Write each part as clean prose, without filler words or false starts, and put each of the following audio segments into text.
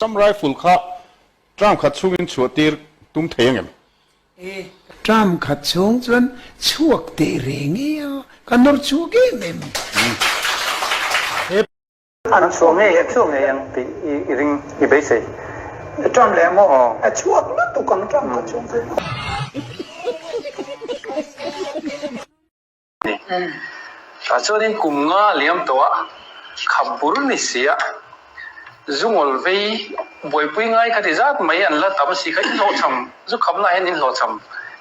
Assam Rifle kha term khat chhungin chhuah tir tum thei angem? Term khat chhung chuan chhuak teh reng e a, ka nawr chhuak em em ang. An chhuak ngei an chhuak ngei ang tih i ring i beisei. Term leh maw? A chhuak lutuk ang term khat chhung chuan. Tah chuanin kum nga a liam tawh a, khap bur ni si a, zungawl vei buaipui ngai kha ti zat mai an la tam si kha in hlawhchham, zu khapna ah hian in hlawhchham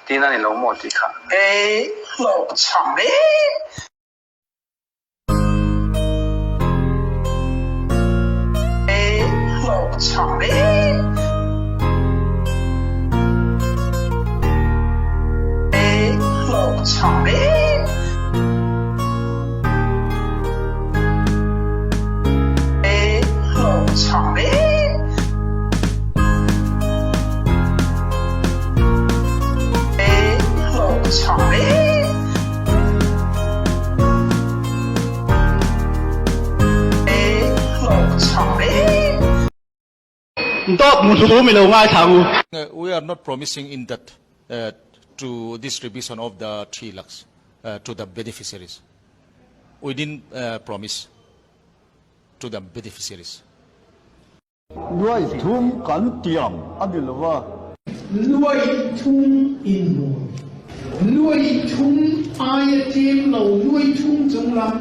tihna a ni lo maw tih kha. Hei hlawhchham e. Hei hlawhchham e. Hlawhchham e. Hlawhchham e. Hlawhchham e. Hlawhchham e. Dawt mu thu mi lo ngaithla ang u. We are not promising in that to distribution of the 3 lakhs to the beneficiaries. We didn't promise to the beneficiaries. Nuai thum kan tiam a ni lo va. Nuai thum inhmu. Nuai thum aia tlem lo nuai thum chung lam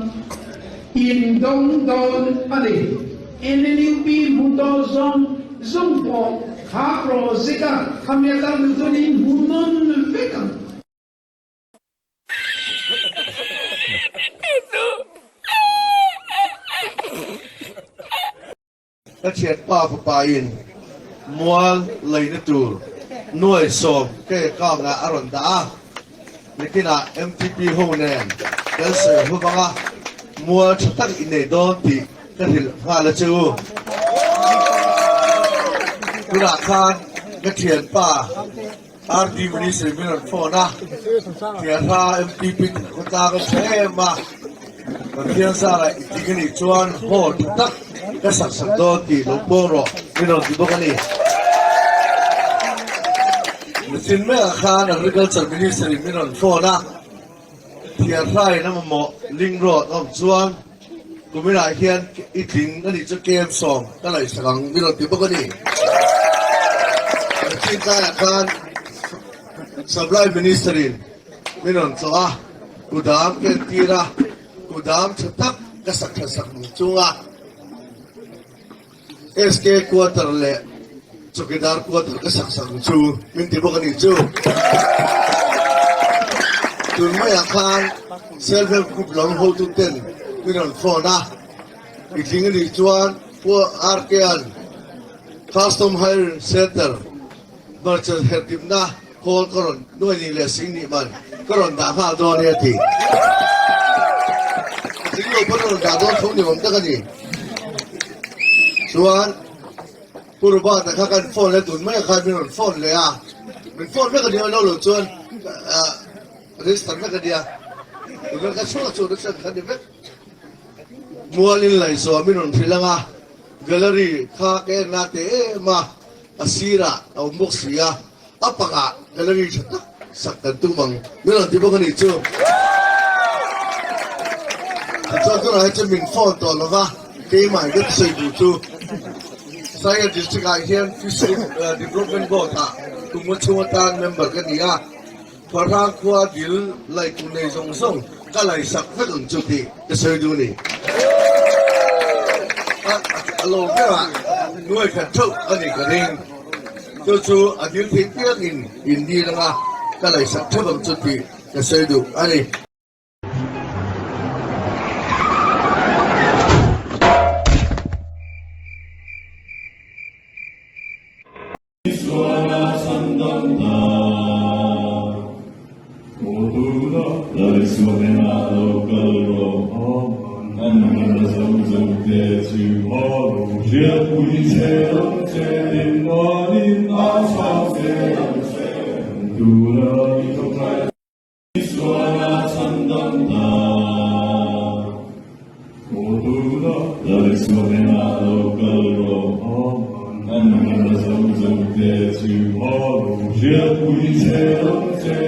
in dawng dawn a ni. NLUP hmu tawh zawng zawng pawh kha project a khami a kal duh chuan in hmu nawn vek ang. Ka thianpa fapain mual leina tur nuai 10 ka account-ah a rawn dah a, nikinah MTP ho nen kan sawi hnu vanga mual tha tak i nei dawn tih ka hrilh nghal a che u. Tunah khan ka thianpa RD Minister min rawn phone a, Thianhla MTP khawtlang a tha em a, Pathian zarah i tling a nih chuan hall tha tak ka sak sak dawn tih lo pawng rawh min rawn ti bawk a ni. Nichin mekah khan Agriculture Minister in min rawn phone a, Thianhla in a mamawh link road a awm chuan kuminah hian i tling a nih chu kem 10 ka laihsak ang min rawn ti bawk a ni. Nichin tlaiah khan Supply Minister in min rawn tlawh a, kudam ka entir a, kudam tha tak ka sak tha sak hnu chunga SK quarter leh chawkidar quarter ka sak sak chu min ti bawk a nih chu. Tun maiah khan self help group lam hotu ten min rawn phone a, i tling a nih chuan Pu RK-a'n Custom Hiring Centre Hmarchal herhtimna khawl ka rawn nuai nih leh sing nih man ka rawn dah nghal dawn e a ti. Ka tling lo pawn a rawn dah dawn tho ni awm tak a ni. Chuan Pu Robert-a kha kan phone leh tun mai khan min rawn phone leh a, min phone vek a ni lo lo chuan register vek a nia. Tunah ka chhuak chu register kha ni vek. Mualin laihzawh min rawn hrilh ang a, gallery kha ka en na teh em a. A sirah a awm bawk si a, a pakah gallery tha tak sak kan tum ang min rawn ti bawk a nih chu. Tichuan tunah hi chuan min phone tawh lo va, keimah hi ka sawi duh chu Saiha District ah hian Fishery Development Board ah kum chhung atan member ka ni a, Khuahrang khua dil laihtu nei zawng zawng ka laisak vek ang chu tih ka sawi duh a ni. A lo berah nuai khat theuh a nih ka ring. Chu chu a dil theih piangin in dil anga ka laisak theuh ang chu tih ka sawi duh a ni. che chu maw riat pui che ang che.